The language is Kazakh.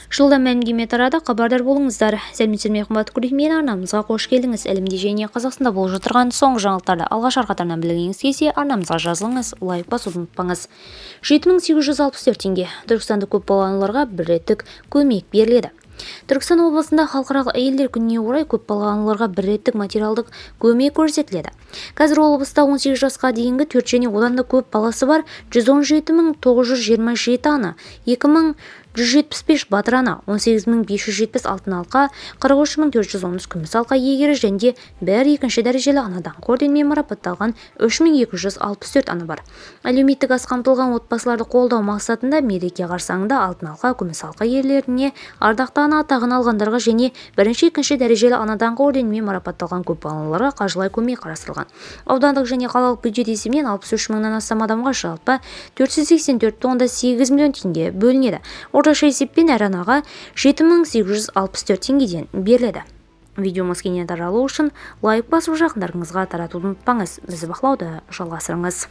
Жылдам мәлімдеме тарады, хабардар болыңыздар. Сәлеметсіздер ме, қымбатты көрермен! Арнамызға қош келдіңіз! Әлемде және Қазақстанда болып жатырған соңғы жаңалықтарды алғаш қатарынан білгіңіз келсе, арнамызға жазылыңыз, лайк басуды ұмытпаңыз. 7864 теңге. Түркістанда көп балалы аналарға бір реттік көмек беріледі. Түркістан облысында Халықаралық әйелдер күніне орай көп балалы аналарға бір реттік материалдық көмек көрсетіледі. Қазір облыста 18 жасқа дейінгі 4 және одан да көп баласы бар 117 927 ана, 2175 батыр ана, 18 570 алтын алқа, 43 413 күміс алқа иегері және де бір екінші дәрежелі Ана даңқы орденімен марапатталған 3264 ана бар. Әлеуметтік аз қамтылған отбасыларды қолдау мақсатында мереке қарсаңында алтын алқа, күміс алқа иелеріне, ардақты ана атағын алғандарға және бірінші, екінші дәрежелі Ана даңқы орденімен марапатталған көп балалыларға қаржылай көмек қарастырылған. Аудандық және қалалық бюджет есебінен 63 мыңнан астам адамға жалпы 484,8 миллион теңге бөлінеді. Орташа есеппен әр анаға 7864 теңгеден беріледі. Видеомыз кеңінен таралу үшін лайк басып, жақындарыңызға таратуды ұмытпаңыз. Бізді бақылауды жалғастырыңыз.